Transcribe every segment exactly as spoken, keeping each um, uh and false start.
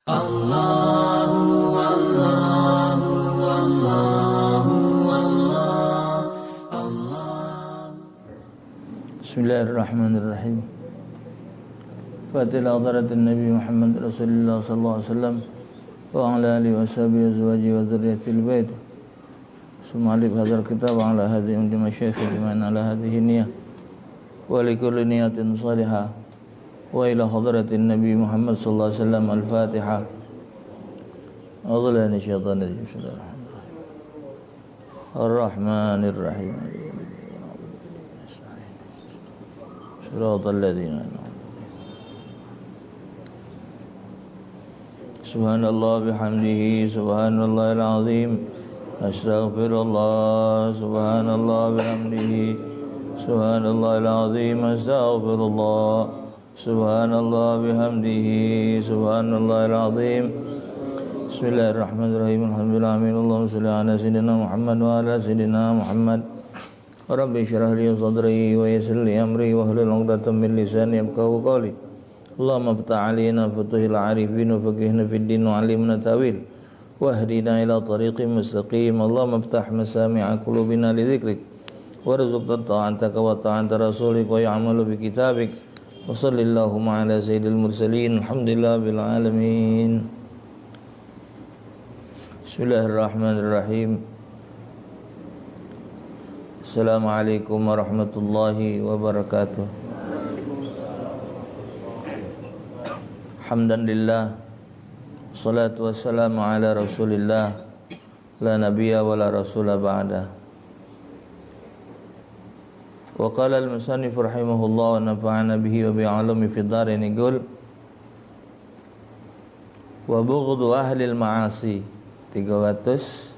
Allahu, Allahu, Allahu, Allah, Allah. Bismillahirrahmanirrahim. Fatihah hadratin Nabi Muhammad Rasulillah sallallahu alaihi wasallam wa ala alihi wa sahbihi azwaji wa dzurriyyatil bait. Summa alif hadzal kitab wa ala hadhihi umdi masyayikh ajma'in ala hadhihi niyah. Wa li kulli niyatin salihah. Wa ila hadratin Nabi Muhammad sallallahu alaihi wasallam. Al-Fatihah. A'udzubillahi minasyaitonir rajim. Bismillahirrahmanirrahim. Ar-Rahmanirrahim. Siratal ladzina an'amta alaihim. Subhanallah bihamdihi, subhanallahil azim. Astaghfirullah, subhanallah bihamdihi, subhanallahil azim. Astaghfirullah, subhanallah bihamdihi, subhanallahil azim. Bismillahirrahmanirrahim. Alhamdulillah, amin. Allahumma shalli ala sayyidina Muhammad wa ala sayyidina Muhammad. Rabbi shrah li sadri wa yassir li amri wahlul 'uqdatam min lisani yafqahu qawli. Allahumma iftah alaina futuhil arifin wa faqihna fid din wa 'allimna ta'wil. Wahdina ila tariqim mustaqim. Allahumma iftah masami'a qulubina li dzikrik. Warzuqna ta'ataka wa ta'ata rasulika wa ya'malu bi kitabik. Wa sallallahu ala sayyidil mursalin. Alhamdulillah bil alamin. Bismillahirrahmanirrahim. Assalamualaikum warahmatullahi wabarakatuh. Hamdan lillah. Salatu wassalamu ala Rasulillah. La nabiyya wa la rasula ba'da. Wa qala al-musannif rahimahullah wa nafa'ana bihi wa bi ulumi fid darain, yaqul, wa bughdu ahlil ma'asi, tiga ratus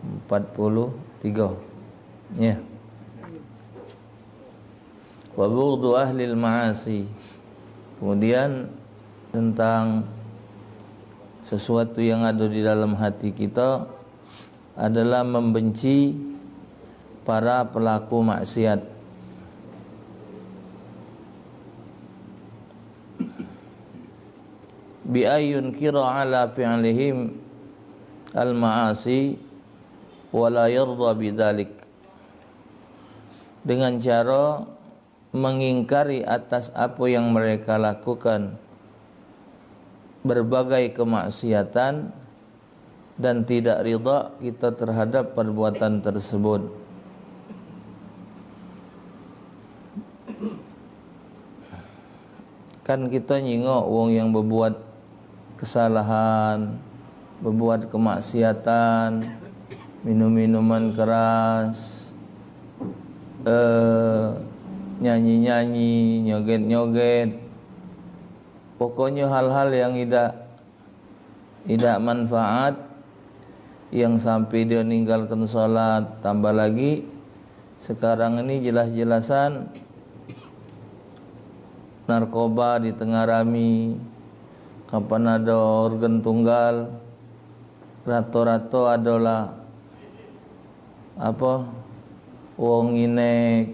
empat puluh tiga. Ya. Wa bughdu ahlil ma'asi. Kemudian, tentang sesuatu yang ada di dalam hati kita adalah membenci para pelaku maksiat. Bi ayyun kira ala fi'lihim al-ma'asi wa la yarda bidzalik. Dengan cara mengingkari atas apa yang mereka lakukan, berbagai kemaksiatan, dan tidak ridha kita terhadap perbuatan tersebut. Kan kita nyingok wong yang berbuat kesalahan, berbuat kemaksiatan, minum minuman keras, eh, nyanyi nyanyi, nyoget nyoget. Pokoknya hal-hal yang idak idak manfaat, yang sampai dia ninggalkan salat, tambah lagi sekarang ini jelas-jelasan narkoba di tengah rami, kapan ada organ tunggal, rato-rato adalah apa, wong inek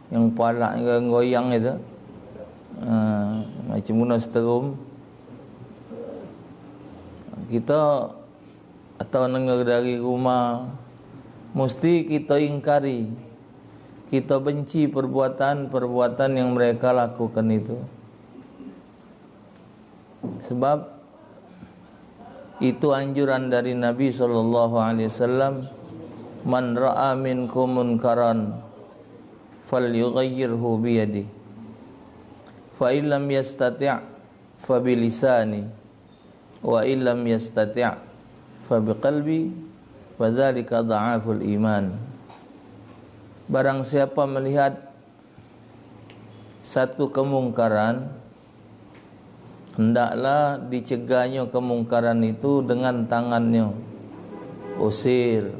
yang palak goyang-goyang itu, ha, macam guna setrum. Kita atau dengar dari rumah, mesti kita ingkari, kita benci perbuatan-perbuatan yang mereka lakukan itu. Sebab itu anjuran dari Nabi sallallahu alaihi wasallam, "Man ra'a minkum munkaran falyughayyirhu biyadihi, fa illam yastati' fa bilisani, wa illam yastati' fa biqalbi, wa dzalika dha'aful iman." Barang siapa melihat satu kemungkaran, hendaklah dicegahnyo kemungkaran itu dengan tangannya. Usir.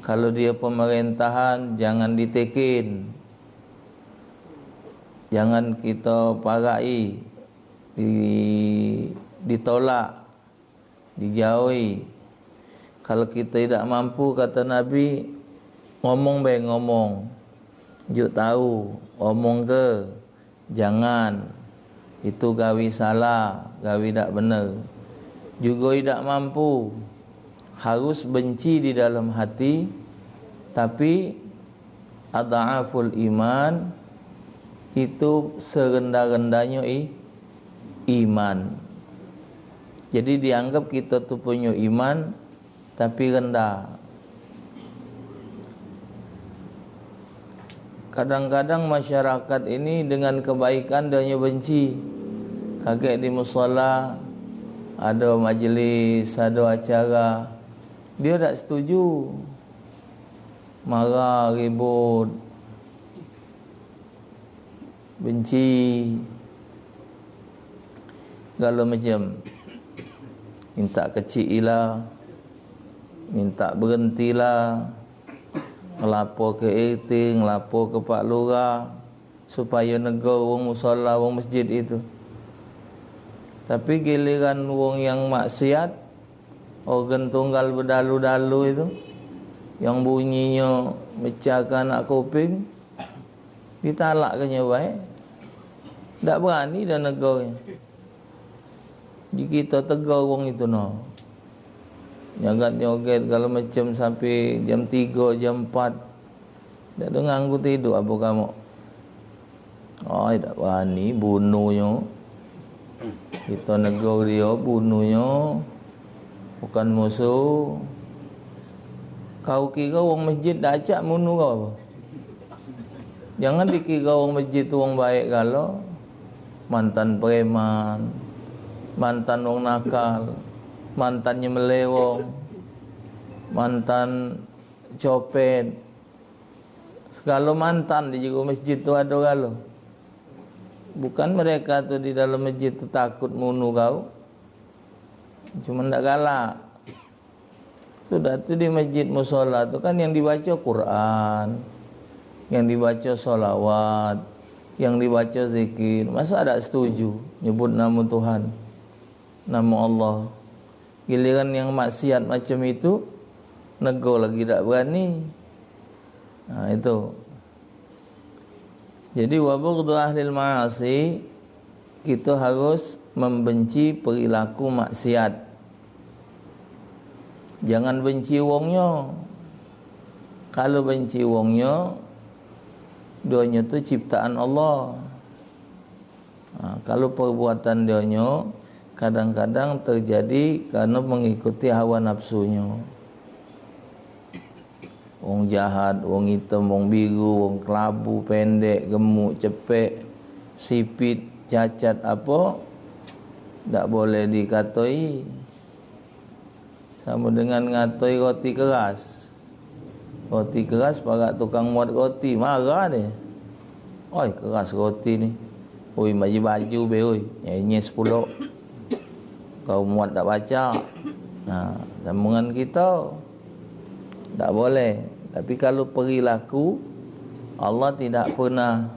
Kalau dia pemerintahan, jangan ditekin. Jangan kita parai, di, ditolak, dijauhi. Kalau kita tidak mampu, kata Nabi, ngomong bae ngomong. Juk tahu, omong ke, jangan. Itu gawi salah, gawi dak bener. Jugo idak mampu. Harus benci di dalam hati, tapi adhaful iman itu serendah-rendahnyo i-, iman. Jadi dianggap kita tu punyo iman, tapi rendah. Kadang-kadang masyarakat ini dengan kebaikan dia hanya benci. Kagek di musala, ada majlis, ada acara, dia tak setuju. Marah, ribut, benci, segala macam. Minta kecik ila, minta berhentilah, ngelapor ke R T, ngelapor ke Pak Lurah, supaya negor wong musala, wong masjid itu. Tapi giliran wong yang maksiat, organ tunggal bedalu-dalu itu, yang bunyinyo mecah ke anak kuping, ditalak ke nyo bae. Dak berani dah negor. Di kito tegur wong itu no. Nyagat nyoget segala macam sampai jam tiga, jam empat. Dak ada nganggu tidur apa kamu. Ai, dak berani bunuhnyo. Kito negor dio, bunuhnyo. Bukan musuh. Kau kira wong masjid dak acak munuh kau apa? Jangan dikira wong masjid tu wong baik galo. Mantan preman, mantan wong nakal, mantan nyembelih wong, mantan copet. Segalo mantan di jero masjid tu ado galo. Bukan mereka tu di dalam masjid tu takut munuh kau. Cuma ndak galak. Sudah tu di masjid musola tu kan yang dibaca Quran, yang dibaca solawat, yang dibaca zikir. Masa dak setuju nyebut nama Tuhan, nama Allah? Giliran yang maksiat macam itu, negor lagi dak berani. Nah, itu. Jadi, wa bughdhu ahlil ma'asi, kita harus membenci perilaku maksiat. Jangan benci wongnyo. Kalau benci wongnyo, duonyo tu ciptaan Allah. Ha, kalau perbuatan dionyo kadang-kadang terjadi karena mengikuti hawa nafsunyo. Wong jahat, wong item, wong biru, wong kelabu, pendek, gemuk, cepek, sipit, cacat, apo, dak boleh dikatoi. Samo dengan ngatoi roti keras. Roti keras, parak tukang muat roti, marah dio. "Oi, keras roti ni. Oi, baju-baju be, oi. Nyenyes pulo. Kau muat dak pacak." Nah, samo dengan kito. Dak boleh. Tapi kalau perilaku, Allah tidak pernah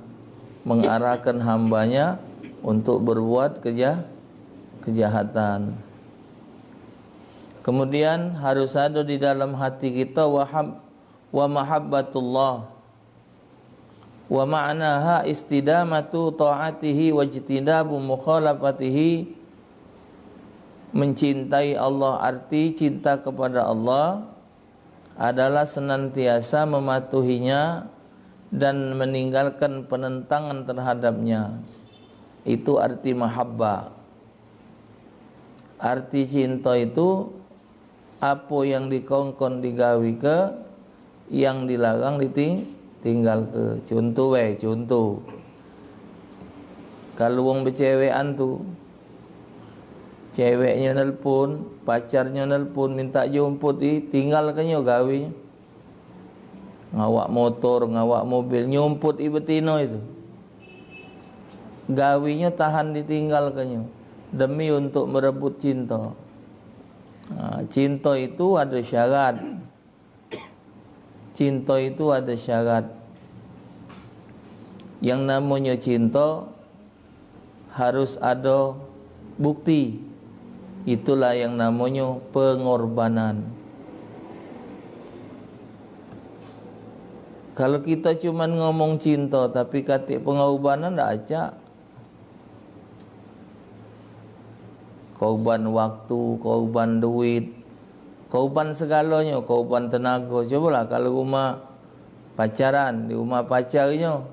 mengarahkan hambanya untuk berbuat keja-, kejahatan. Kemudian harus ada di dalam hati kita wahab-, wa mahabbatullah. Wa ma'naha istidamatu ta'atihi wajtinabu mukhalafatihi. Mencintai Allah, arti cinta kepada Allah adalah senantiasa mematuhinya dan meninggalkan penentangan terhadapnya. Itu arti mahabbah. Arti cinta itu apo yang dikongkon digawi ke, yang dilarang diting-, tinggal ke. Contoh bae, contoh. Kalau wong becewekan tu, ceweknyo nelpon, pacarnyo nelpon, minta jemput, i, tinggal ke nyo gawi. Ngawak motor, ngawak mobil, nyumput i betino itu. Gawinyo tahan ditinggalkanyo demi untuk merebut cinta. Ha, cinta itu ada syarat. Cinta itu ada syarat. Yang namonyo cinta harus ada bukti. Itulah yang namonyo pengorbanan. Kalau kita cuman ngomong cinta tapi katik pengorbanan, dak acak. Korban waktu, korban duit, korban segalonyo, korban tenago. Cobolah kalu rumah pacaran, di rumah pacarnyo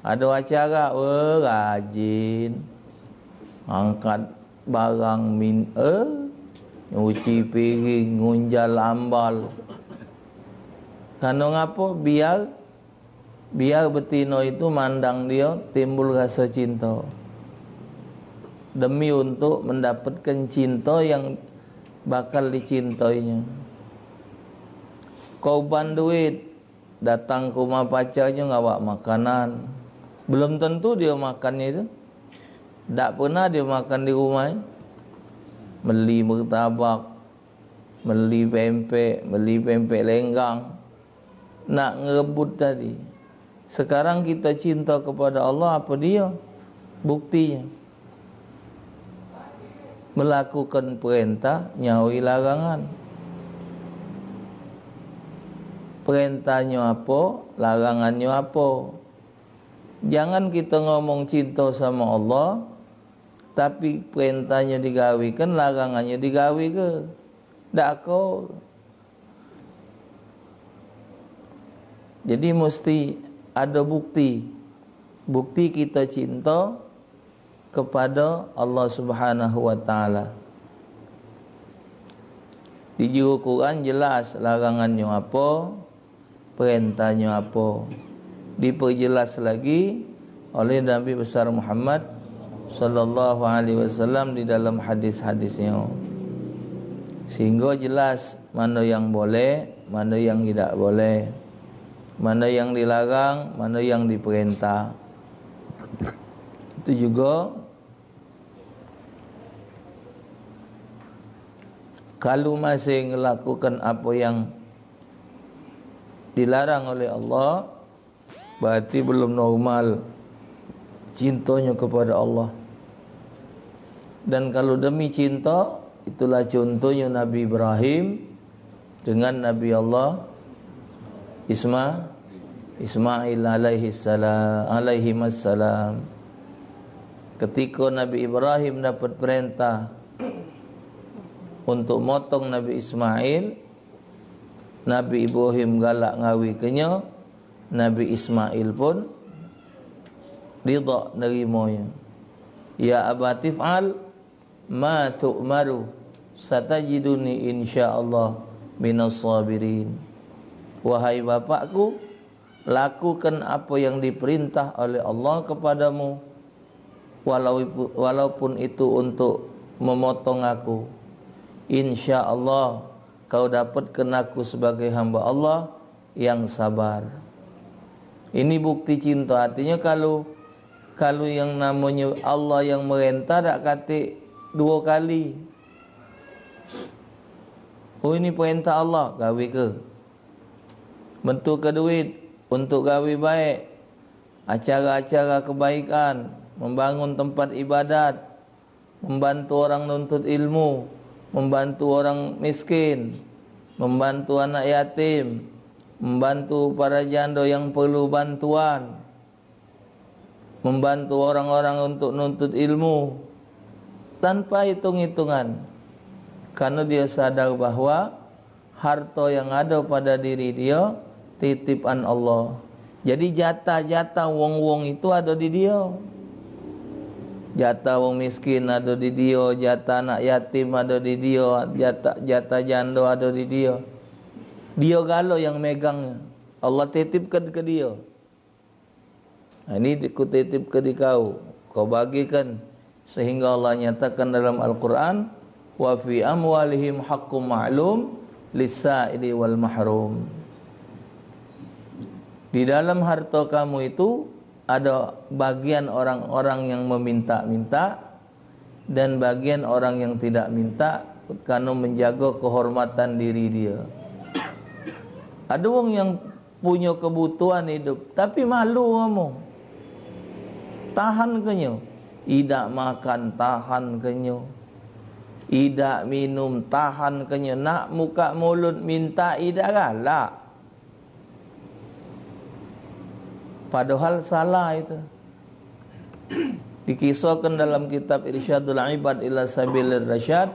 ado acara, weh, rajin. Angkat barang min-, eh, nyuci piring, ngunjal ambal. Kareno ngapo? Biar Biar betino itu mandang dio timbul raso cinto, demi untuk mendapatkan cinto yang bakal dicintoinyo. Korban duit, datang ke rumah pacarnyo ngawak makanan. Belum tentu dio makannyo itu. Dak pernah dio makan di rumah. Meli martabak, meli pempek, meli pempek lenggang. Nak ngerebut tadi. Sekarang kita cinta kepada Allah, apa dia? Buktinya. Melakukan perintah, nyawi larangan. Perintahnya apa, larangannya apa. Jangan kita ngomong cinta sama Allah, tapi perintahnya digawikan, larangannya digawike. Dak ko. Jadi mesti ada bukti. Bukti kita cinta kepada Allah Subhanahu wa Taala. Di juru Quran jelas larangannya apa, perintahnya apa. Diperjelas lagi oleh Nabi besar Muhammad sallallahu alaihi wasallam di dalam hadis-hadisnya. Sehingga jelas mana yang boleh, mana yang tidak boleh, mana yang dilarang, mana yang diperintah. Itu juga kalu masih ngelakukan apa yang dilarang oleh Allah, berarti belum normal cintonyo kepada Allah. Dan kalu demi cinta, itulah contohnya Nabi Ibrahim dengan Nabi Allah Isma-, Ismail alaihi salam, alaihi wassalam. Ketika Nabi Ibrahim dapat perintah untuk motong Nabi Ismail, Nabi Ibrahim galak ngawi kenyo, Nabi Ismail pun ridha nerimonyo. "Ya abati f'al ma tu'maru, satajiduni insyaallah minas sabirin." Wahai bapakku, lakukan apa yang diperintah oleh Allah kepadamu, walau-, walaupun itu untuk memotong aku. Insyaallah, kau dapatkan aku sebagai hamba Allah yang sabar. Ini bukti cinta. Artinya, kalu, kalu yang namonyo Allah yang merentah, dak katik duo kali. Oh, ini perintah Allah, gawe ke. Bentuk ke duit untuk gawe baik, acara-acara kebaikan, membangun tempat ibadat, membantu orang nuntut ilmu, membantu orang miskin, membantu anak yatim, membantu para jando yang perlu bantuan, membantu orang-orang untuk nuntut ilmu tanpa hitung-hitungan, karena dia sadar bahwa harta yang ada pada diri dia titipan Allah. Jadi, jatah-jatah wong-wong itu ada di dia. Jatah wong miskin ada di dia, jatah anak yatim ada di dia, jatah, jatah janda ada di dia. Dia galo yang megangnya. Allah titipkan ke dia. Nah, ini ku titip ke di kau, kau bagikan, sehingga Allah nyatakan dalam Al-Quran, "Wa fi amwalihim haqqum ma'lum lisa'ili wal mahrum." Di dalam harta kamu itu ada bagian orang-orang yang meminta-minta, dan bagian orang yang tidak minta, karena menjaga kehormatan diri dia. Ada wong yang punya kebutuhan hidup, tapi malu kamu. Tahan kenyo. Idak makan, tahan kenyo. Idak minum, tahan kenyo. Nak muka mulut minta, idak galak. Padahal salah itu. Dikisahkan dalam kitab Irsyadul Ibad ila Sabilir Rasyad,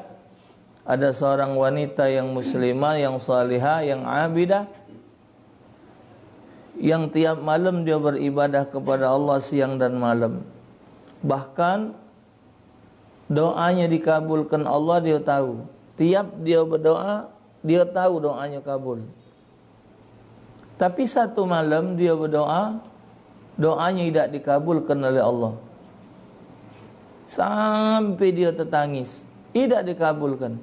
ada seorang wanita yang muslimah, yang salihah, yang abidah, yang tiap malam dia beribadah kepada Allah siang dan malam. Bahkan doanya dikabulkan Allah, dia tahu. Tiap dia berdoa, dia tahu doanya kabul. Tapi satu malam dia berdoa, doanya tidak dikabulkan oleh Allah. Sampai dia tertangis, tidak dikabulkan.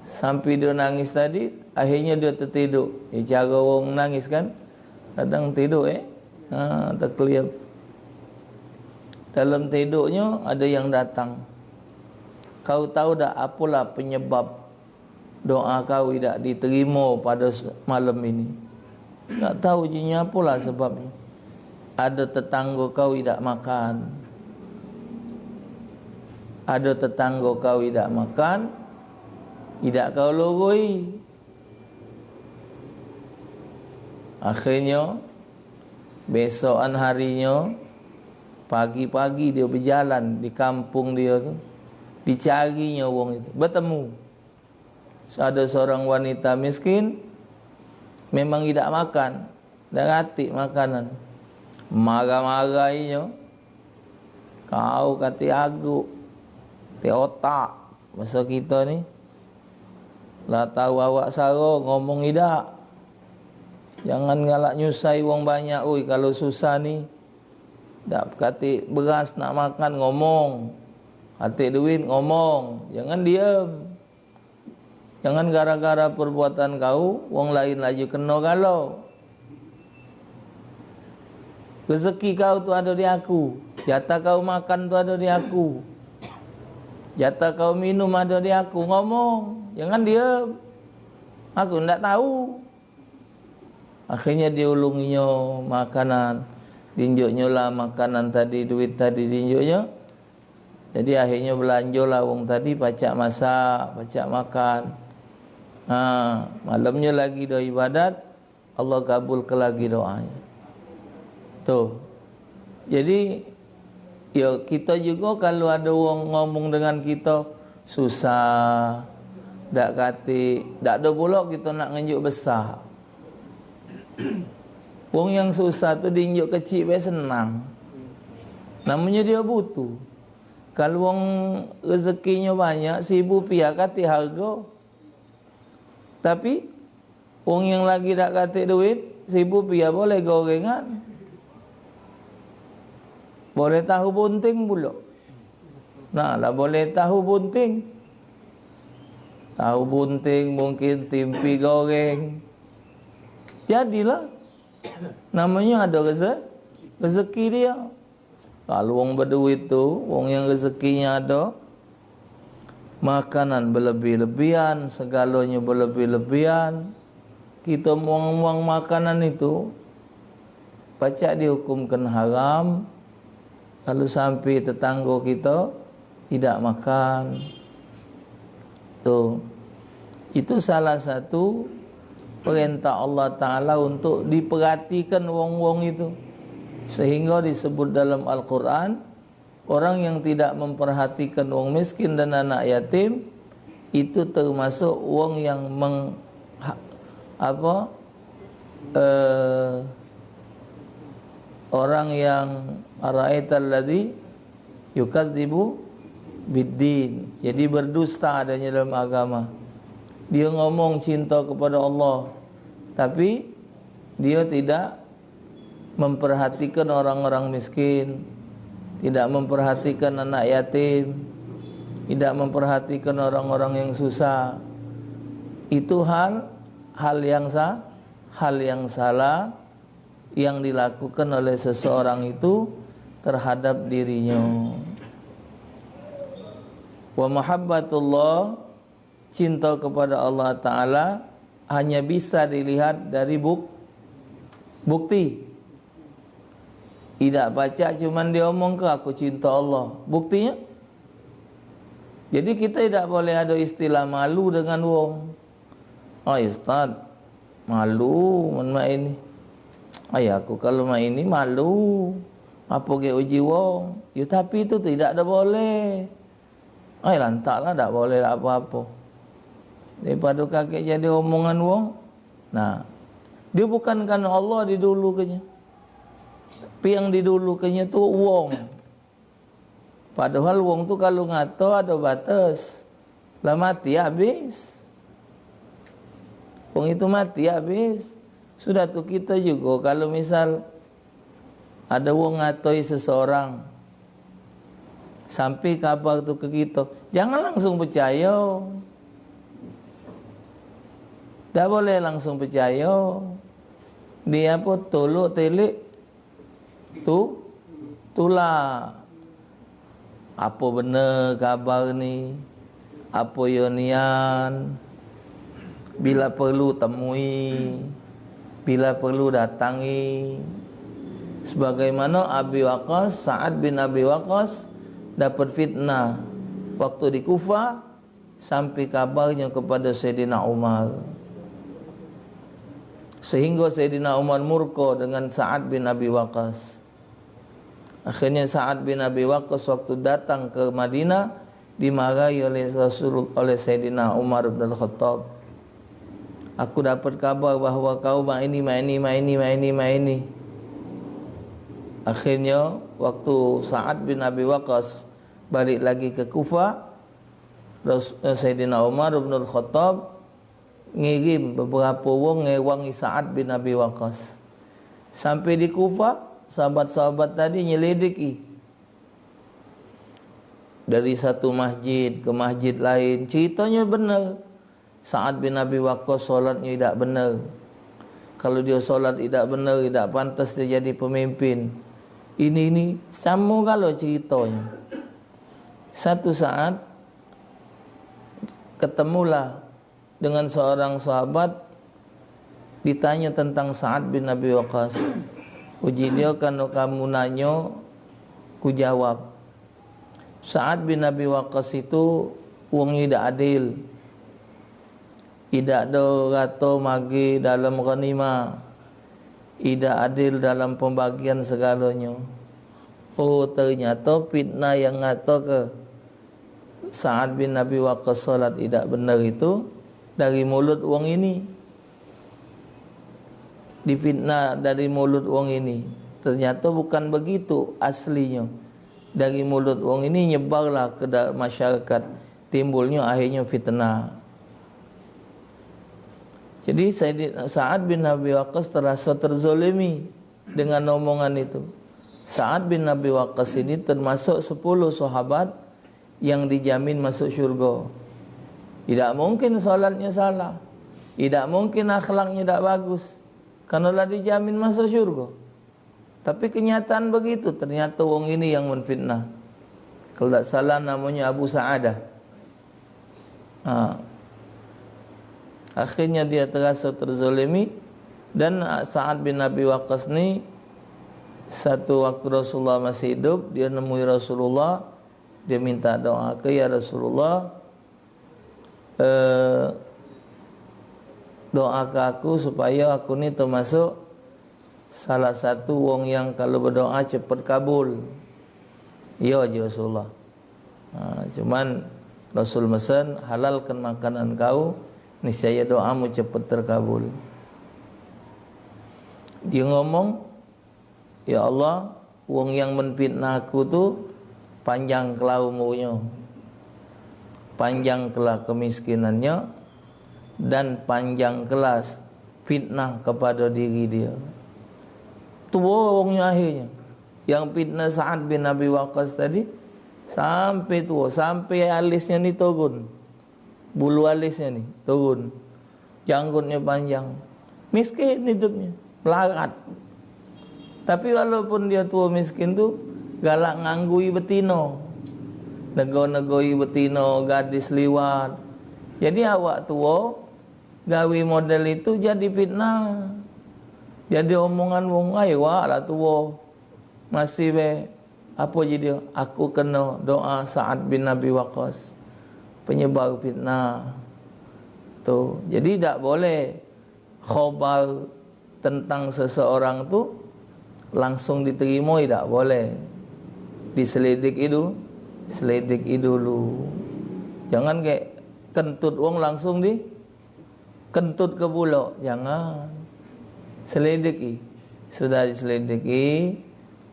Sampai dia nangis tadi, akhirnya dia tertidur. Ya, cara orang nangis kan, kadang tidur, eh, ha, terkeliap. Dalam tidurnya ada yang datang. Kau tahu tak apalah penyebab doa kau idak diterima pada s-, malam ini? Tak tahu ji nyo apolah sebabnyo. Ada tetangga kau idak makan. Ada tetangga kau idak makan, idak kau loroi. Akhirnyo, besokan harinyo, pagi-pagi dio bejalan di kampung dio tu, dicarinyo wong itu, betemu. Ado seorang wanita miskin, memang idak makan, dak katik makanan. Marah-marah inyo, "Kau katik aguk, katik otak, baso kito ni. Lah tau awak saro, ngomong idak. Jangan galak nyusai wong banyak, oi, kalu susah ni. Dak katik beras nak makan, ngomong. Katik duit, ngomong. Jangan diem." Jangan gara-gara perbuatan kau, wong lain laju keno galo. Rezeki kau tu ado di aku, jatah kau makan tu ado di aku, jatah kau minum ado di aku. Ngomong, jangan diem. Aku ndak tahu. Akhirnyo diulunginyo makanan, dinjuknyo lah makanan tadi, duit tadi dinjuknyo. Jadi akhirnyo belanjolah wong tadi, pacak masak, pacak makan. Ha, malamnyo lagi do ibadat, Allah kabulke lagi doanyo. Tuh. Jadi, yo, kito jugo kalu ado wong ngomong dengan kito susah, dak katik, dak do pulo kito nak ngenjuk besak. Wong yang susah tu dinjuk kecik bae senang. Namonyo dio butuh. Kalu wong rezekinyo banyak, seribu piah katik hargo. Tapi wong yang lagi dak katik duit, seribu piah boleh gorengan. Boleh tahu bunting pulo. Nah, lah boleh tahu bunting. Tahu bunting, mungkin timpi goreng. Jadilah. Namonyo ado reze-, rezeki dio. Kalu wong beduit tu, wong yang rezekinyo ado, makanan belebih-lebihan, segalonyo belebih-lebihan. Kito muang-muang makanan itu, pacak dihukumkan haram, kalu sampe tetanggo kito idak makan. Tu. Itu salah satu perintah Allah Ta'ala untuk diperhatikan wong-wong itu. Sehingga disebut dalam Al-Quran, orang yang tidak memperhatikan wong miskin dan anak yatim, itu termasuk wong yang meng-, ha-, apa, eh, orang yang, "Ara'aital ladzi yukadzibu biddin." Jadi berdusta adanya dalam agama. Dia ngomong cinta kepada Allah, tapi dia tidak memperhatikan orang-orang miskin, tidak memperhatikan anak yatim, tidak memperhatikan orang-orang yang susah. Itu hal, hal yang sa-, hal yang salah yang dilakukan oleh seseorang itu terhadap dirinya. Wa mahabbatullah, cinta kepada Allah Ta'ala, hanya bisa dilihat dari buk-, bukti. Idak pacak cuman diomongke, "Aku cinta Allah." Buktinya? Jadi, kita idak boleh ada istilah malu dengan wong. "Ai, Ustaz, malu men mak ini. Ai, aku kalu mak ini malu." Apo ge uji wong? Yo, tapi itu tidak ada boleh. Ai, lantak lah, dak boleh lah apo-apo. Daripada kagek jadi omongan wong. Nah, dia bukan karena Allah didulukannya. Tapi yang didulukannya tu wong. Padahal wong tu kalu ngato ado batas. Lah mati habis. Wong itu mati habis. Sudah tu kita juga kalu misal ado wong ngatoi seseorang, sampai kabar tu ke kita, jangan langsung percaya. Dak boleh langsung percaya. Dia apa, tolok telik tu, tulak. Apo bener kabar ni? Apo yo nian? Bila perlu temui, bila perlu datangi. Sebagaimana Abi Waqqas, Sa'ad bin Abi Waqqas dapat fitnah waktu di Kufah, sampai kabarnya kepada Sayyidina Umar. Sehingga Sayyidina Umar murka dengan Sa'ad bin Abi Waqqas. Akhirnya Sa'ad bin Abi Waqqas waktu datang ke Madinah dimarahi oleh Rasul, oleh Sayyidina Umar bin Al-Khattab. Aku dapat kabar bahwa kau mak ini, mak ini, mak ini, mak ini, mak ini. Akhirnya waktu Sa'ad bin Abi Waqqas balik lagi ke Kufah, Ras-, eh, Sayyidina Umar bin Al-Khattab ngirim beberapa wong ngewangi Sa'ad bin Abi Waqqas. Sampai di Kufah, sahabat-sahabat tadi nyelidiki dari satu masjid ke masjid lain. Ceritanya benar. Sa'ad bin Abi Waqqas solatnya idak benar. Kalau dia solat idak benar, idak pantas dia jadi pemimpin. Ini, ini sama galo ceritanya. Satu saat ketemulah dengan seorang sahabat, ditanya tentang Sa'ad bin Abi Waqqas. Uji dia, "Kalu kamu nanyo, ku jawab." Sa'ad bin Abi Waqqas itu wong idak adil. Idak do rato magi dalam ghanimah. Idak adil dalam pembagian segalonyo. Oh, ternyato fitnah yang ngatoke Sa'ad bin Abi Waqqas solat idak bener itu dari mulut wong ini. Difitnah dari mulut wong ini. Ternyato bukan begitu aslinyo. Dari mulut wong ini nyebarlah ke da-, masyarakat. Timbulnyo akhirnyo fitnah. Jadi, Sayyidi-, Sa'ad bin Abi Waqqas terasa terzolimi dengan omongan itu. Sa'ad bin Abi Waqqas ini termasuk sepuluh sahabat yang dijamin masuk syurga. Idak mungkin solatnyo salah. Idak mungkin akhlaknyo dak bagus. Karena lah dijamin masuk syurga. Tapi kenyataan begitu, ternyato wong ini yang menfitnah. Kalau dak salah namonyo Abu Sa'adah. Ha. Akhirnya dia terasa terzolimi dan Sa'ad bin Abi Waqqas ni satu waktu Rasulullah masih hidup, dia nemui Rasulullah, dia minta doa ke, "Ya Rasulullah, eh, doa ke aku supaya aku ni termasuk salah satu wong yang kalau berdoa cepet kabul." "Iyo," ji Rasulullah. Ha, cuman Rasul mesen, "Halalkan makanan kau, niscaya doamu cepet terkabul." Dia ngomong, "Ya Allah, wong yang menfitnah aku tu panjang kela umurnyo, panjang kela kemiskinannyo, dan panjang kela fitnah kepada diri dia." Tuo wongnyo akhirnyo. Yang fitnah Sa'ad bin Abi Waqqas tadi sampai tuo, sampai alisnyo ni turun. Bulu alisnyo ni turun. Janggutnyo panjang. Miskin hidupnyo, melarat. Tapi walaupun dia tuo miskin tu, galak nganggui betino. Nego-negoi betino, gadis liwat. Jadi awak tuo gawe model itu jadi fitnah. Jadi omongan wong, "Ai, wak lah tuo. Masih be." Apo jadi? "Aku keno doa Sa'ad bin Abi Waqqas, penyebar fitnah." Tu. Jadi dak boleh khobar tentang seseorang tu langsung diterima, tidak boleh. Diselidiki dulu, selidiki dulu. Jangan kayak kentut wong langsung di kentut ke bulok, jangan. Selidiki. Sudah diselidiki,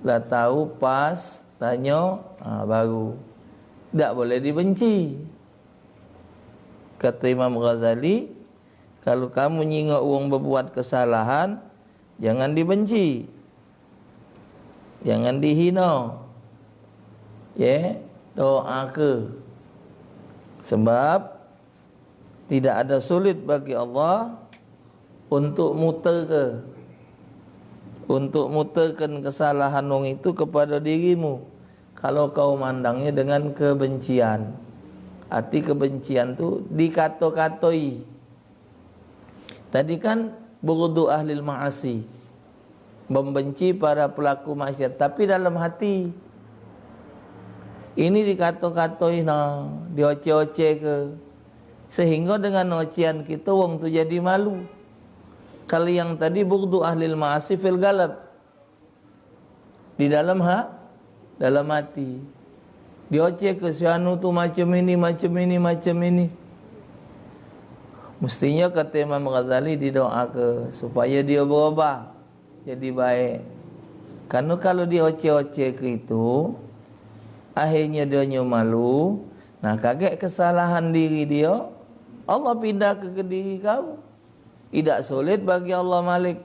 lah tahu pas, tanyo, ha, baru. Dak boleh dibenci. Kata Imam Ghazali, kalau kamu nyingok wong bebuat kesalahan, jangan dibenci. Jangan dihino. Ye, doake. Sebab tidak ada sulit bagi Allah untuk muterke, untuk muterkan kesalahan wong itu kepada dirimu, kalau kau mandangnya dengan kebencian. Arti kebencian tu dikato-katoi. Tadi kan bughdu ahlil ma'asi, membenci para pelaku maksiat, tapi dalam hati. Ini dikato-katoi, nah, dioce-oce ke. Sehingga dengan ocean kita, wong tu jadi malu. Kalau yang tadi bughdu ahlil ma'asi fil galab. Di dalam ha-, dalam hati. Dioce ke si anu tu macam ini, macam ini, macam ini. Mestinya kata Imam Ghazali didoake supaya dia berubah. Jadi baik. Karena kalau dioce-oce ke itu, akhirnya dia nyo malu. Nah, kagek kesalahan diri dia, Allah pindah ke, ke diri kau. Idak sulit bagi Allah Malik.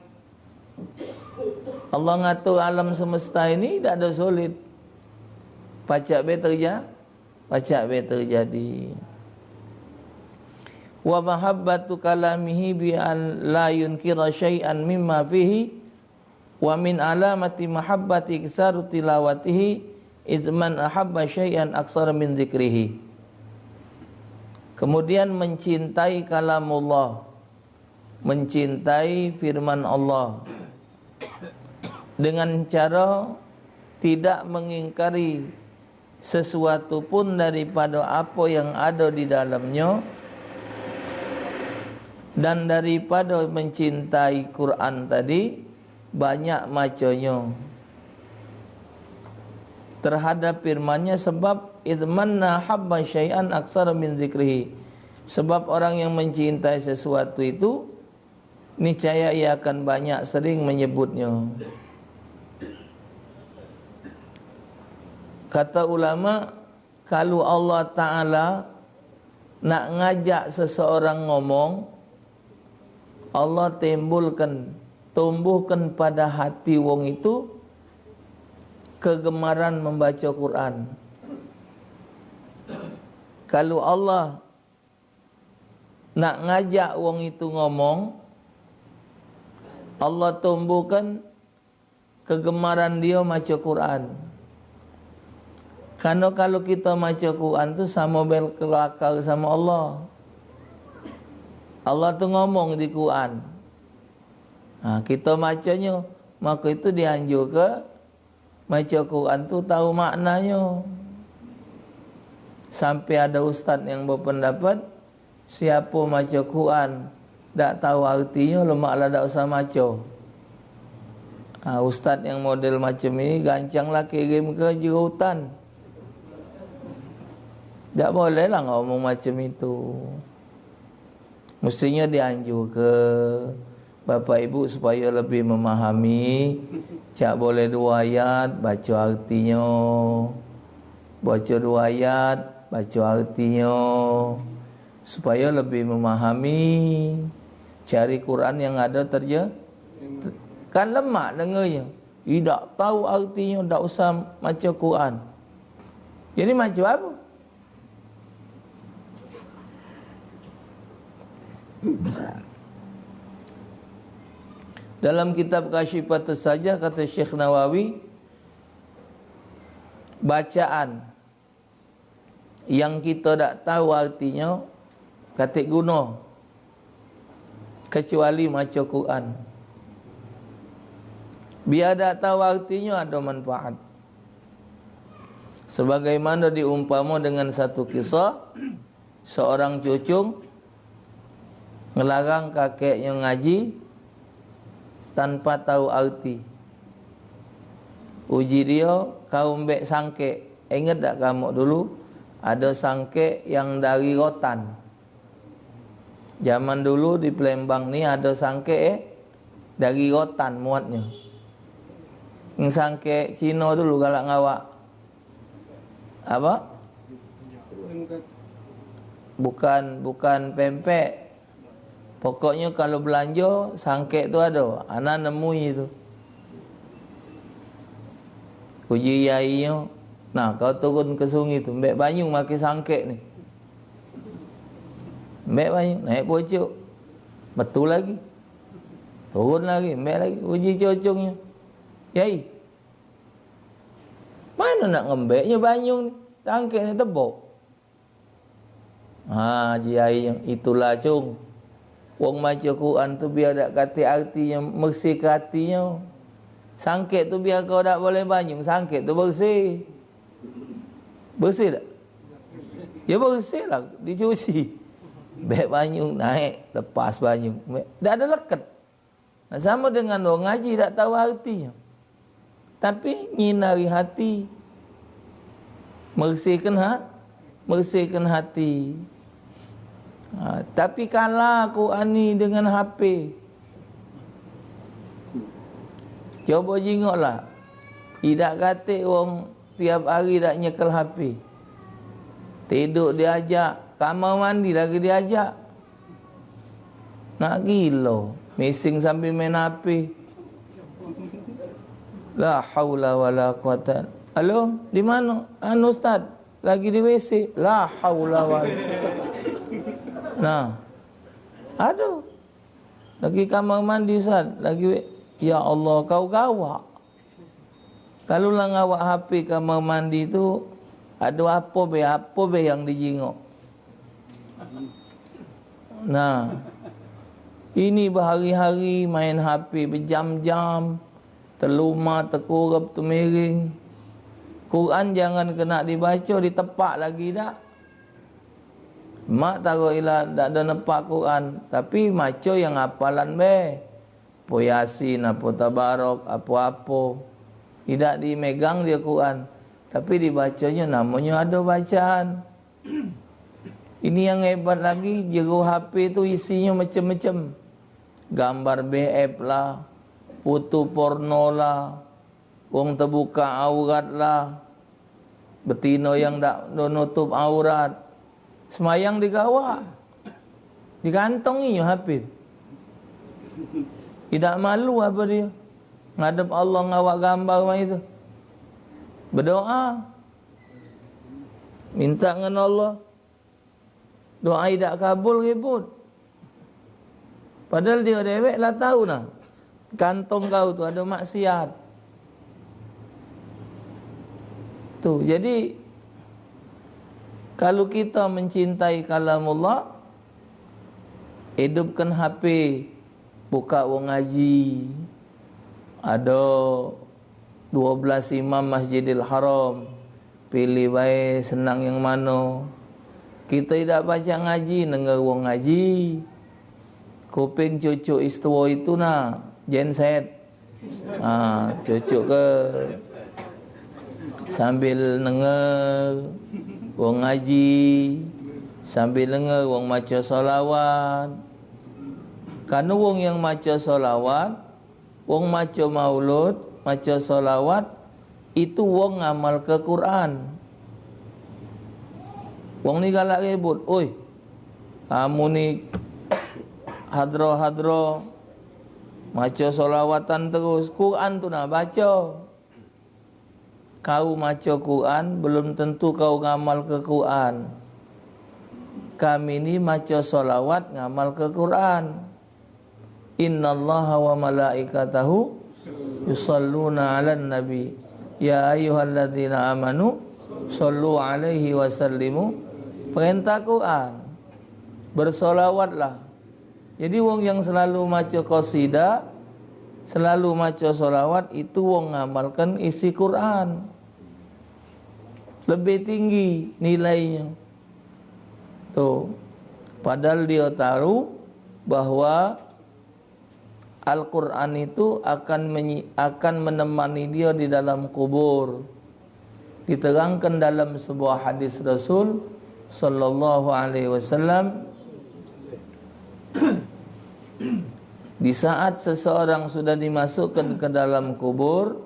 Allah ngatur alam semesta ini idak ada sulit. Pacak be terja-, pacak be terjadi. Wa mahabbatu kalamihi bi an la yunkira syai'an mimma fihi, wa min alamati mahabbati iktsaru tilawatihi, iz man ahabba syai'an aktsara min dzikrihi. Kemudian mencintai kalamullah, mencintai firman Allah dengan cara tidak mengingkari sesuatu pun daripada apa yang ada di dalamnya, dan daripada mencintai Quran tadi, banyak macanya terhadap firman-Nya, sebab idmanna habba syai'an aktsara min dzikrihi. Sebab orang yang mencintai sesuatu itu, niscaya ia akan banyak sering menyebutnya. Kata ulama, kalau Allah Ta'ala nak ngajak seseorang ngomong, Allah timbulkan, tumbuhkan pada hati wong itu kegemaran membaca Quran. Kalau Allah nak ngajak wong itu ngomong, Allah tumbuhkan kegemaran dia maca Quran. Karena kalau kita maca Quran tu sama bel kelakar sama Allah. Allah tu ngomong di Quran. Ha, kita macanya, maka itu dianjurkan maca Quran tu tahu maknanya. Sampai ada ustaz yang berpendapat, siapa maca Quran dak tahu artinya, lemak lah dak usah maca. Ha, ustaz yang model macam ini gancang lah kirim ke jero hutan. Dak boleh lah ngomong macam itu. Mestinya dianjurke bapak ibu supaya lebih memahami, cak boleh dua ayat, baca artinyo. Baca dua ayat, baca artinyo. Supaya lebih memahami, cari Quran yang ada terje-, kan lemak dengarnya. Idak tahu artinyo, dak usah maca Quran. Jadi maca apa? Dalam kitab Kasyifatus Sajah, kata Syekh Nawawi, bacaan yang kita dak tahu artinyo katik guno kecuali maca Quran. Biar dak tahu artinyo ado manfaat. Sebagaimana diumpama dengan satu kisah, seorang cucung ngelarang kakeknyo ngaji tanpa tahu arti. Uji dio, kau mbek sangkek. Inget dak kamu dulu, ado sangkek yang dari rotan? Zaman dulu di Palembang ni ado sangkek, eh, dari rotan muatnyo. Sangkek Cino dulu galak ngawak. Apa? Bukan, bukan pempek. Pokoknyo kalu belanjo, sangkek tu ado. Ana nemui tu. Uji yainyo, "Nah, kau turun ke sungai tu, mbek banyu make sangkek ni." Mbek banyu, naik pucuk. Metu lagi. Turun lagi, mbek lagi. Uji cucungnyo. "Yai, mano nak ngembeknyo banyu ni? Sangkek ni tebok." Ha, ji ai, itulah, Cung. Wong maco Quran tu biar dak katek artinyo, mersihke atinyo. Sangkek tu biar kau dak boleh banyu, sangkek tu bersih. Bersih dak? Ya bersih lah, dicuci. Bek banyu naik, lepas banyu. Dak ado leket. Nah, samo dengan wong ngaji dak tau artinyo. Tapi nyinari hati. Mersihkan ha-, mersihkan hati. Ha, tapi kalah Quran ni dengan H P. Coba jingoklah. Idak katek wong tiap hari dak nyekel H P. Tiduk diajak, kamar mandi lagi diajak. Nak gilo, mising sambil main H P. La haula wala quwata. "Halo, di mano?" "Anu, Ustaz, lagi di W C." La haula wala. Nah. Aduh. "Lagi kamar mandi, Ustaz, lagi W-," ya Allah, kau gawak. Kalu la ngawak H P kamar mandi tu, ado apo be, apo be yang dijingok. Nah, ini behari-hari main H P bejam-jam, telumat, tekurep, temiring. Quran jangan ke nak dibaco, ditepak lagi dak. Mak taro ila dak ado nepak Quran, tapi maco yang apalan be. Apo Yasin, apo Tabarok, apo-apo. Idak dimegang dio Quran, tapi dibaconyo namonyo ado bacaan. Ini yang hebat lagi, jero H P tu isinyo macem-macem. Gambar B F lah, foto porno lah, wong tebuka aurat lah, betino yang dak nutup aurat. Semayang di kawah. Di kantong inyo H P tu. Idak malu apo dio? Ngadep Allah ngawak gambar mak itu. Bedoa. Minta ngan Allah. Doa idak kabul, ribut. Padahal dio dewek lah tau nah. Kantong kau tu ado maksiat. Tu, jadi, kalu kita mencintai kalamullah, hidupkan H P, buka wong ngaji. Ado duo belas imam Masjidil Haram, pilih bae senang yang mano. Kito idak pacak ngaji, denger wong ngaji. Kuping cucuk istuo itu nah, genset. Ha, cucuk ke sambil denger wong ngaji, sambil denger wong maco solawat. Karno wong yang maco solawat, wong maco maulud, maco solawat, itu wong ngamalke Quran. Wong ni galak ribut, "Oi, kamu ni hadro-hadro, maco solawatan terus, Quran tu nah baco." Kau maco Quran, belum tentu kau ngamalke Quran. Kami ni maco solawat, ngamalke Quran. "Innallaha wa malaikatahu yusalluna 'alan nabi. Ya ayyuhalladzina amanu sallu 'alaihi wa sallimu." Perintah Quran. Bersolawatlah. Jadi wong yang selalu maco qasidah, selalu maco solawat, itu wong ngamalkan isi Quran. Lebih tinggi nilainyo. Tu. Padahal dio tahu bahwa Al-Quran itu akan menyi-, akan menemani dia di dalam kubur. Diterangkan dalam sebuah hadis Rasul sallallahu alaihi wasallam, di saat seseorang sudah dimasukkan ke dalam kubur,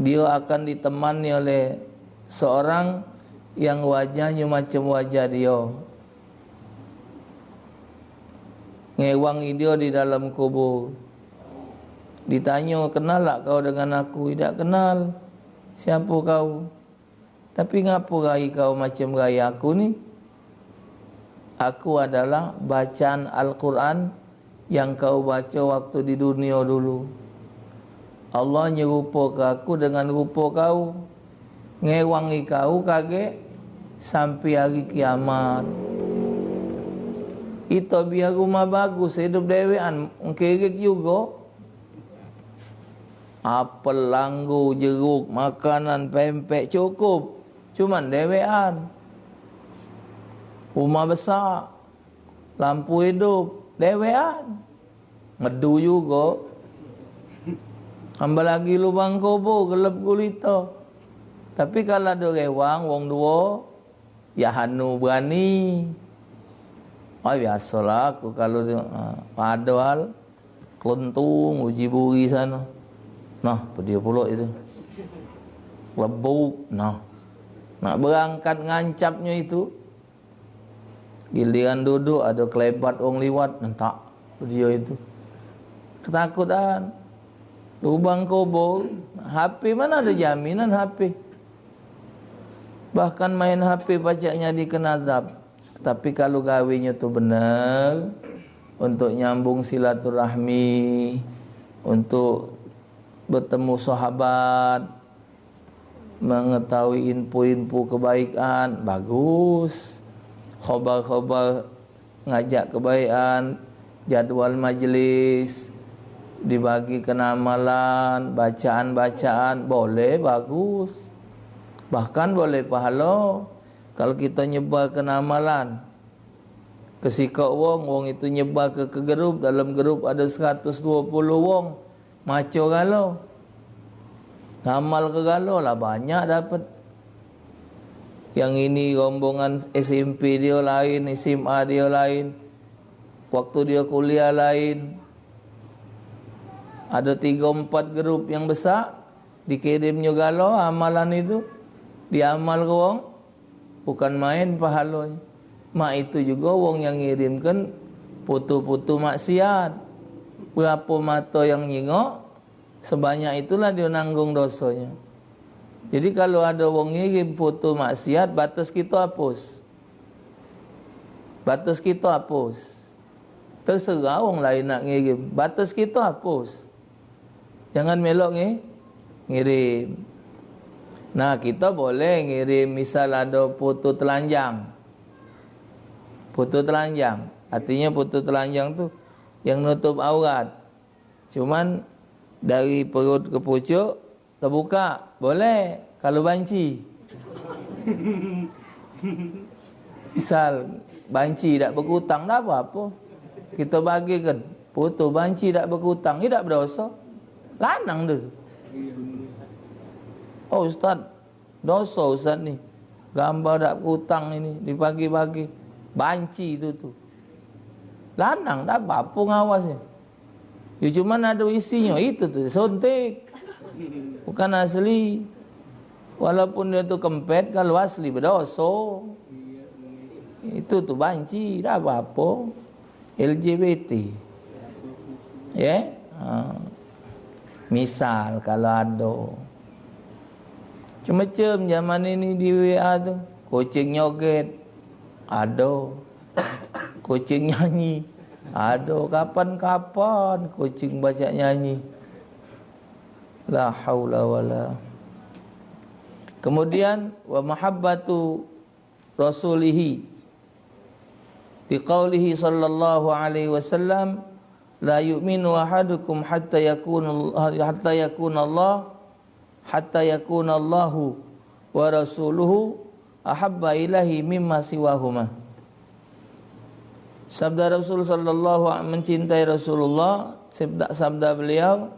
dia akan ditemani oleh seorang yang wajahnya macam wajah dia. Ngewangi dia di dalam kubur. Ditanyo, "Kenal tak kau dengan aku?" "Idak kenal." "Siapa kau?" "Tapi ngapo rai kau macam rai aku ni?" "Aku adalah bacaan Al-Quran yang kau baca waktu di dunia dulu. Allah nyerupoke aku dengan rupo kau, ngewangi kau kagek sampai hari kiamat." Ito biar rumah bagus, hidup dewean, mengkirik jugo. Apel, langgu, jeruk, makanan, pempek cukup. Cuman dewean. Rumah besak, lampu hidup, dewean. Ngedu jugo. Tambah lagi lubang kubur, gelap gulita. Tapi kalu ado rewang, wong duo, ya anu berani. Ai, biasolah aku kalu tu. Ha, padahal keluntung uji buri sano. Nah, pedio pulo itu. Lebuk, nah. Nak berangkat ngancapnyo itu. Giliran duduk, ado kelebat wong liwat, nentak pedio itu. Ketakutan. Lubang kubur, H P mano ado jaminan H P. Bahkan main H P pacak nyadike azab. Tapi kalu gawenyo tu bener, untuk nyambung silaturahmi, untuk betemu sahabat, mengetahui info-info kebaikan, bagus. Khobar-khobar ngajak kebaikan, jadwal majlis, dibagi ke amalan, bacaan-bacaan, boleh, bagus. Bahkan boleh pahalo kalu kito nyebar ke amalan. Ke sikok wong, wong itu nyebar ke, ke grup, dalam grup ado seratus duo puluh wong. Maco galo. Ngamal ke galo lah banyak dapat. Yang ini rombongan S M P dio lain, S M A dio lain. Waktu dio kuliah lain. Ado tigo empat grup yang besak, dikirimnyo galo amalan itu. Diamal ke wong. Bukan main pahalonyo. Mak itu jugo wong yang ngirimkan foto-foto maksiat. Berapo mato yang nyingok, sebanyak itulah dio nanggung dosonyo. Jadi, kalu ado wong ngirim foto maksiat, batas kito hapus. Batas kito hapus. Terserah wong lain nak ngirim. Batas kito hapus. Jangan melok ngi-, ngirim. Nah, kita boleh ngirim misal ada foto telanjang. Foto telanjang. Artinya foto telanjang tu yang nutup aurat. Cuman dari perut ke pucuk terbuka. Boleh kalau banci. Misal, banci dak bekutang, dak apo-apo. Kito bagikan foto banci dak bekutang, ye dak bedoso. Lanang tu. "Oh, ustaz, doso ustaz ni. Gambar dak bekutang ini, dibagi-bagi. Banci tu, tu." Lanang, dak apo-apo ngawasnyo. Ya, cuman ado isinyo, itu tu suntik. Bukan asli. Walaupun dio tu kempet, kalu asli bedoso. Itu tu banci, dak apo-apo. L G B T. Ya? Ha. Misal kalu ado. Macam-macam zaman ini di W A tu. Kucing nyoget. Ado. Kucing nyanyi. Ado. Kapan-kapan kucing pacak nyanyi. La haula wala. Kemudian, wa mahabbatu rasulihi. Di qaulihi sallallahu alaihi wasallam, "La yu'minu ahadukum hatta yakuna, hatta yakuna Allah, hatta yakuna Allahu wa rasuluhu ahabba ilaihi mimma siwahuma." Sabda Rasul sallallahu a-, mencintai Rasulullah, sabda, sabda beliau,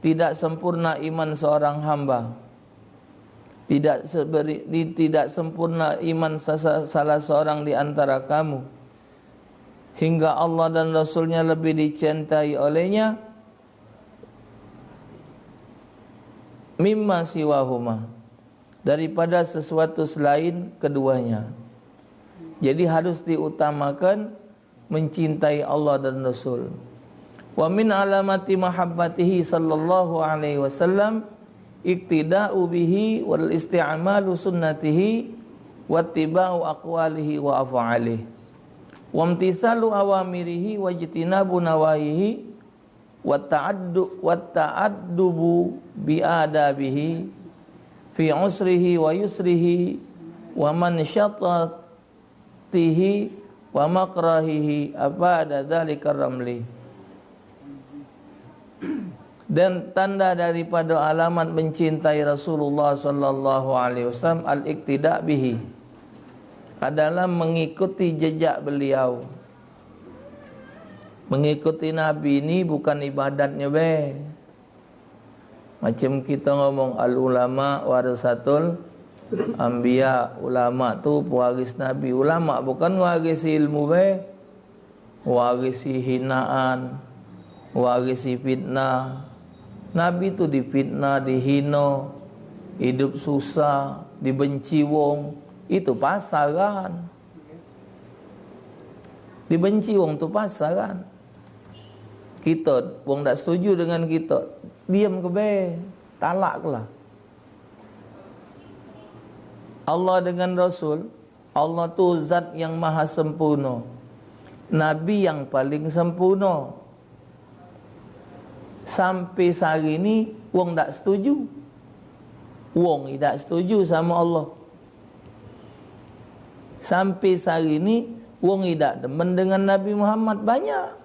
"Tidak sempurna iman seorang hamba. Tidak seberi, di, tidak sempurna iman sasa-, salah seorang di antara kamu hingga Allah dan Rasulnya lebih dicintai olehnya mimma siwahuma, daripada sesuatu selain keduanya." Jadi harus diutamakan mencintai Allah dan Rasul. "Wa min alamati mahabbatihi sallallahu alaihi wasallam iqtida'u bihi wal isti'malu sunnatihi wattiba'u aqwalihi wa af'alihi. Wamtisalu awamirihi wajtinabu nawahihi wa ta'addu-, wa ta'addubu bi adabihi fi usrihi wa yusrihi wa mansyattatihi wa makrahihi ab'ada dzalikar ramli." Dan tanda daripada alamat mencintai Rasulullah sallallahu alaihi wasallam al-iqtida bihi, adalah mengikuti jejak beliau. Mengikuti Nabi ni bukan ibadatnyo be. Macam kito ngomong, "Al ulama warasatul anbiya." Ulama tu pewaris Nabi. Ulama bukan ngewarisi ilmu be. Ngewarisi hinaan, ngewarisi fitnah. Nabi tu difitnah, dihino, hidup susah, dibenci wong. Itu pasaran. Dibenci wong tu pasaran. Kito, wong dak setuju dengan kito, diam ke be, talak ke lah. Allah dengan Rasul, Allah tu zat yang maha sempurno. Nabi yang paling sempurno. Sampe sehari ni, wong dak setuju. Wong idak setuju samo Allah. Sampe sehari ni, wong idak demen dengan Nabi Muhammad banyak.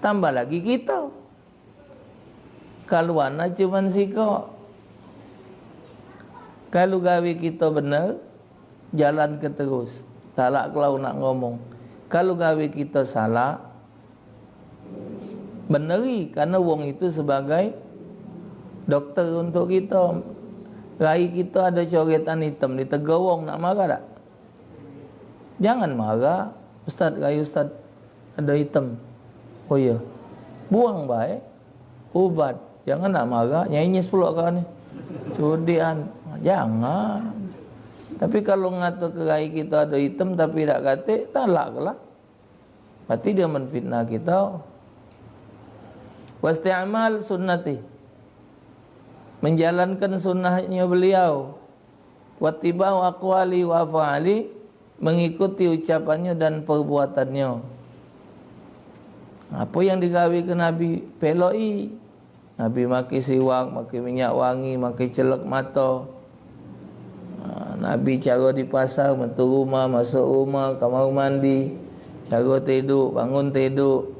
Tambah lagi kito. Kaluan cuman sikok. Kalu gawe kito bener, jalan ke terus. Talak kelau nak ngomong. Kalu gawe kito salah, beneri, karena wong itu sebagai dokter untuk kito. Rai kito ado coretan item, ditegor wong, nak marah dak? Jangan marah, "Ustaz, rai ustaz ado item." Oh iya. Buang bae ubat. Jangan nak marah, nyenyes pulok kau ni. Cudian. Jangan. Tapi kalu ngato ke rai kito ado item tapi dak katek, talak lah. Berarti dia menfitnah kita. Wasti'mal sunnati. Menjalankan sunnahnyo beliau. Wattiba'u aqwali wa af'ali, mengikuti ucapannya dan perbuatannya. Apa yang digawe ke Nabi, peloi. Nabi make siwak, make minyak wangi, make celek mato. Ha, Nabi cara di pasar, metu rumah, masuk rumah, kamar mandi, cara tiduk, bangun tiduk,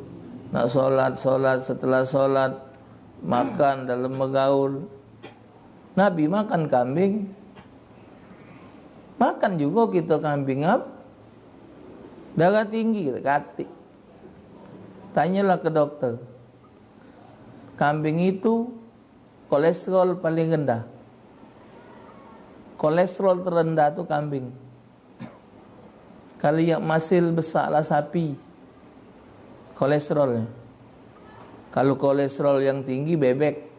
nak solat, solat, setelah solat, makan dalam begaul. Nabi makan kambing. Makan juga kita kambing, ap? Darah tinggi, katik. Tanyalah ke dokter. Kambing itu kolesterol paling rendah. Kolesterol terendah tu kambing. Kalu yang masil besak lah sapi. Kolesterol. Kalu kolesterol yang tinggi bebek.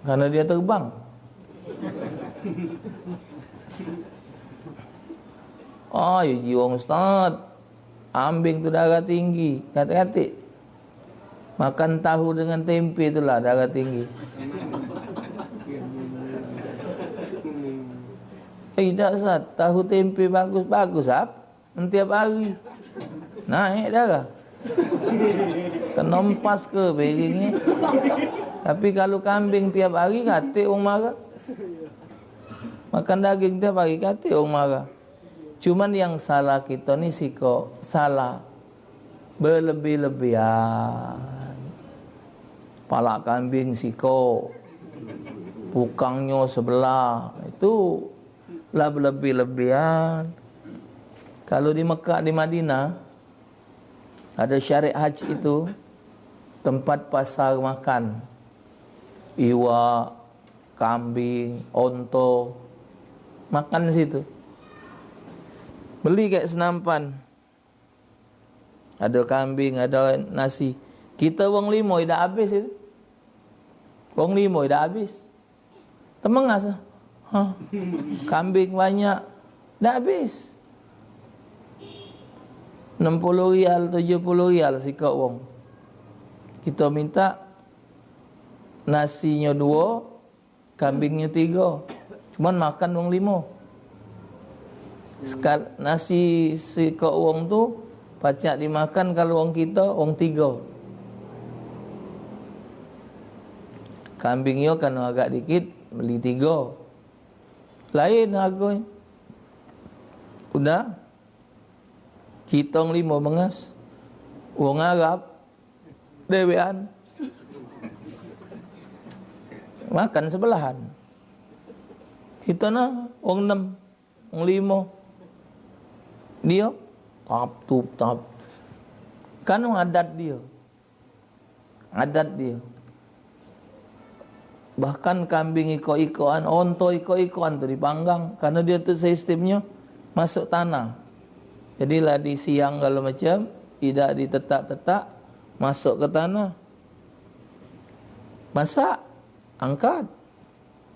Karena dia terbang. Oh, ya jiwang ustaz. Ambing tu darah tinggi. Katik-katik. Makan tahu dengan tempe tu lah darah tinggi. Eh, tidak, Ustaz. Tahu tempe bagus-bagus, ap? Tiap hari. Naik darah. Kena empas ke piring ni. Tapi kalu kambing tiap hari, katik wong marah. Makan daging tiap hari, katik wong marah. Cuman yang salah kita ni sikok, salah berlebih-lebihan. Palak kambing sikok, pukangnyo sebelah, itu lah berlebih-lebihan. Kalau di Mekah, di Madinah, ada Syariq Haji itu tempat pasar makan. Iwak, kambing, onto. Makan situ. Beli kayak senampan. Ada kambing, ada nasi. Kita wong limo idak habis itu. Wong limo idak habis. Temengas. Ha. Kambing banyak. Dak habis. Enam puluh rial, tujuh puluh rial sikok wong. Kita minta nasinyo duo, kambingnyo tigo. Cuman makan wong limo. Sekal-, nasi sikok wong tu pacak dimakan kalu wong kito, wong tigo. Kambing yo kan agak dikit, beli tigo. Lain hargonyo. Udah, kito wong limo mengas. Wong Arab, dewean. Makan sebelahan. Kito nah, wong enam. Wong limo. Dio, tap, tup, tap. Kan adat dio. Adat dio. Bahkan kambing ikok-ikokan, onto ikok-ikokan tu dipanggang. Karena dio tu sistemnyo masuk tanah. Jadi lah disiang segalo macam, idak ditetak-tetak, masuk ke tanah. Masak, angkat.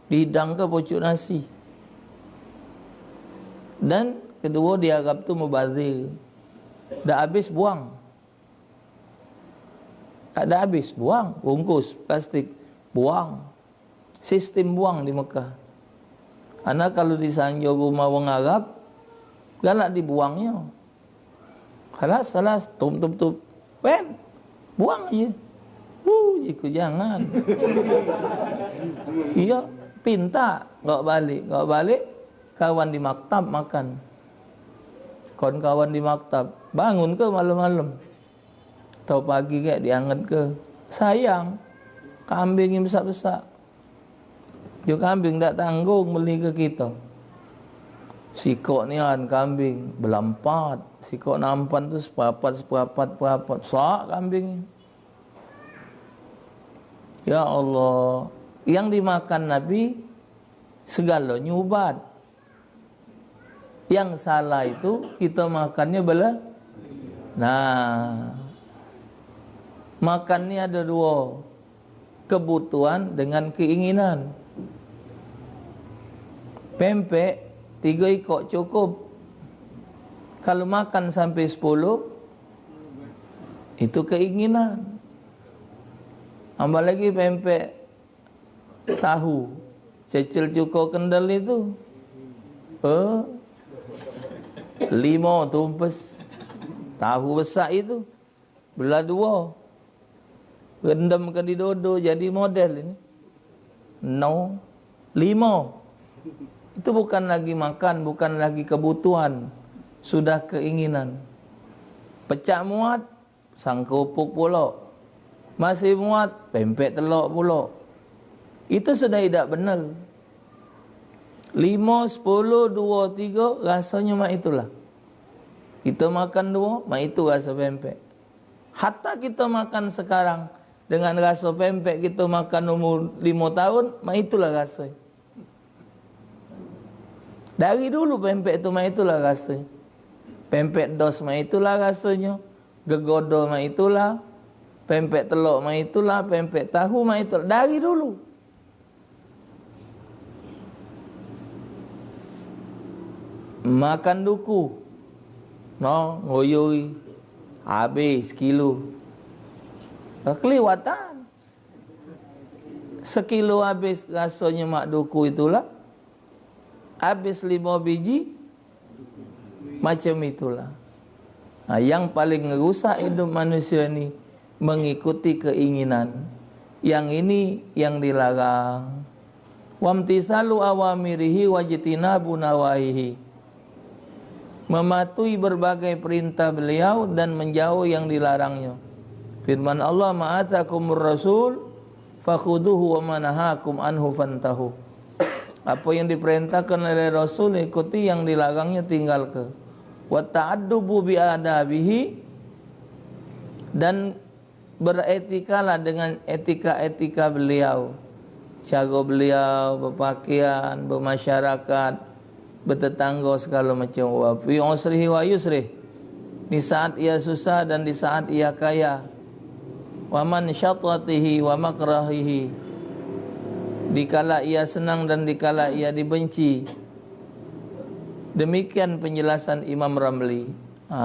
Dihidangke pucuk nasi. Dan keduo, di Arab tu mubazir. Dak habis, buang. Dak habis, buang. Bungkus plastik, buang. Sistem buang di Mekah. Karena kalu disanjo rumah wong Arab, galak dibuangnyo. Khalas, khalas, tup, tup, tup. Wen, buang aje. Huh, jiku jangan. Iyo, pinta, gak balik, gak balik. Kawan di maktab makan. Kawan-kawan di maktab, bangun ke malam-malam. Tau pagi kek dianget ke. Sayang, kambing yang besak-besak. Dio kambing dak tanggung beli ke kito. Sikok nian kambing, belampat. Sikok nampan tu seperapat, seperapat, seperapat. Besak kambing. Ya Allah. Yang dimakan Nabi, segalonyo ubat. Yang salah itu, kita makannya bela-, nah, makan ni ada dua, kebutuhan dengan keinginan. Pempek tiga ikok cukup. Kalau makan sampai sepuluh, itu keinginan. Tambah lagi pempek tahu, cecil cuko kendel itu. Eh, limo tumpes tahu besak itu. Belah dua. Rendam ke di dodo, jadi model ini. No. Limo. Itu bukan lagi makan, bukan lagi kebutuhan. Sudah keinginan. Pecak muat, sangkupuk pulo. Masih muat, pempek telok pulo. Itu sudah idak benar. Limo, sepuluh, duo, tigo, rasonyo mak itulah. Kita makan duo, mak itu raso pempek. Hatta kita makan sekarang, dengan raso pempek kita makan umur limo tahun, mak itulah raso. Dari dulu pempek tu mak itulah raso. Pempek dos mak itulah rasonyo. Gegodo mak itulah. Pempek telok mak itulah. Pempek tahu mak itulah. Dari dulu. Makan duku. No, ngoyoi. Habis kilo. Keliwatan. Sekilo habis rasonyo mak duku itulah. Habis limo biji, macam itulah. Nah, yang paling ngerusak hidup manusia ni mengikuti keinginan. Yang ini yang dilarang. Wamtisalu awamirihi wajtinabu nawahihi. Mematuhi berbagai perintah beliau dan menjauh yang dilarangnya. Firman Allah, "Ma atakumur rasul fakhuduhu wa ma nahakum anhu fantahu." Apa yang diperintahkan oleh Rasul, ikuti, yang dilarangnya, tinggalke. Wa ta'addubu bi adabihi, dan beretikalah dengan etika-etika beliau. Cara beliau berpakaian, bermasyarakat, bertetangga, segala macam. Wa fi usrihi wa yusrih. Di saat ia susah dan di saat ia kaya. Wa man syatatihi wa makrahihi. Dikala ia senang dan dikala ia dibenci. Demikian penjelasan Imam Ramli. Ha.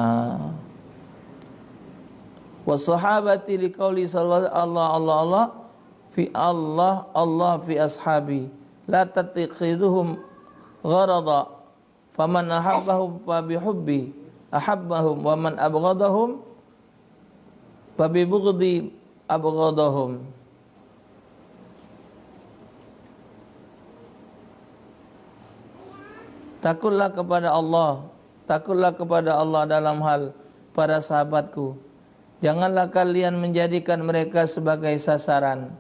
Wa sahabati liqauli sallallahu Allah, Allah, Allah, fi Allah, Allah fi ashabi. La tattakhidhuhum gharada. Faman ahabbahum fa bihubbi ahabbahum, wa man abghadahum fa bibughdhi abghadahum. Takutlah kepada Allah, takutlah kepada Allah dalam hal para sahabatku. Janganlah kalian menjadikan mereka sebagai sasaran.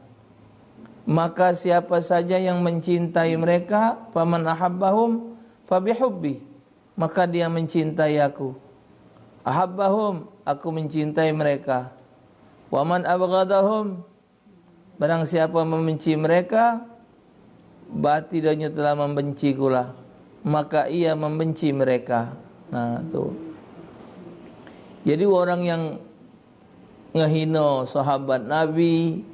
Maka siapa saja yang mencintai mereka, faman ahabbahum fa bihubbi, maka dia mencintai aku. Ahabbahum, aku mencintai mereka. Wa man abghadahum, barang siapa membenci mereka, berarti dia telah membenci kula. Maka ia membenci mereka. Nah, tu. Jadi orang yang ngehino sahabat Nabi,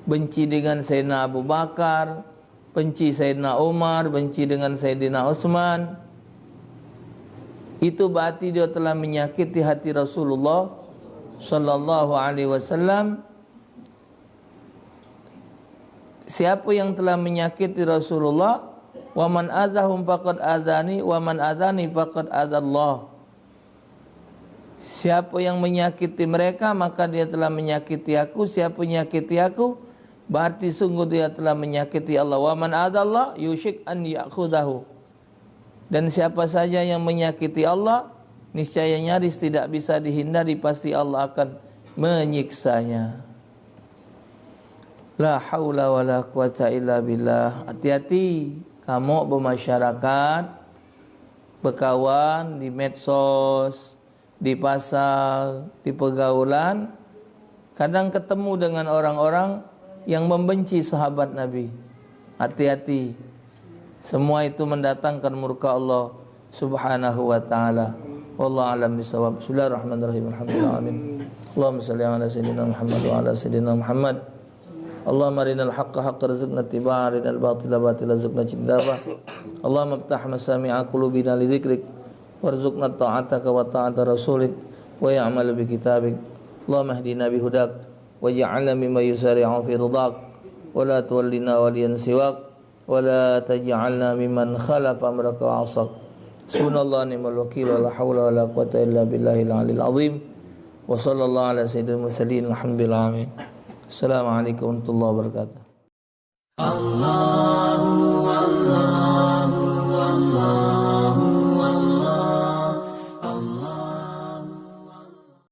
benci dengan Sayyidina Abu Bakar, benci Sayyidina Umar, benci dengan Sayyidina Utsman, itu berarti dia telah menyakiti hati Rasulullah sallallahu alaihi wasallam. Siapa yang telah menyakiti Rasulullah, wa man adzahum faqad adzani, wa man adzani faqad adzallah. Siapa yang menyakiti mereka, maka dia telah menyakiti aku. Siapa menyakiti aku, berarti sungguh dia telah menyakiti Allah. Wa man adzallah yusyik an ya'khudahu. Dan siapa saja yang menyakiti Allah, niscaya nyaris tidak bisa dihindari, pasti Allah akan menyiksanya. La haula wala quwata illa billah. Hati-hati, kamu bermasyarakat, bekawan di medsos, di pasar, di pergaulan, kadang ketemu dengan orang-orang yang membenci sahabat Nabi. Hati-hati. Semua itu mendatangkan murka Allah Subhanahu wa taala. Wallahu a'lam bishawab. Bismillahirrahmanirrahim. Alhamdulillah. Amin. Allahumma shalli ala sayyidina Muhammad wa ala sayyidina Muhammad. Allahumma arinal haqqa haqqa warzuqna ittiba'a, arinal batila batila warzuqna ijtinaba. Allahumma iftah masami'a qulubina li dzikrik, warzuqna ta'ataka wa ta'ata rasulik, wa ya'mal bi kitabik. Allahumma hdina bi hudak, waj'alna mimman yusari'u fi ridak, wa la tuwallina waliyan siwak, wa la taj'alna mimman khalafa amraka wa asak. Subhanallah ni'mal wakil, wa la haula wa la quwata illa billahil aliyil azim. Wa sallallahu ala sayyidil mursalin, alhamdulillah. Amin. Assalamualaikum warahmatullahi wabarakatuh. Allahu Allah.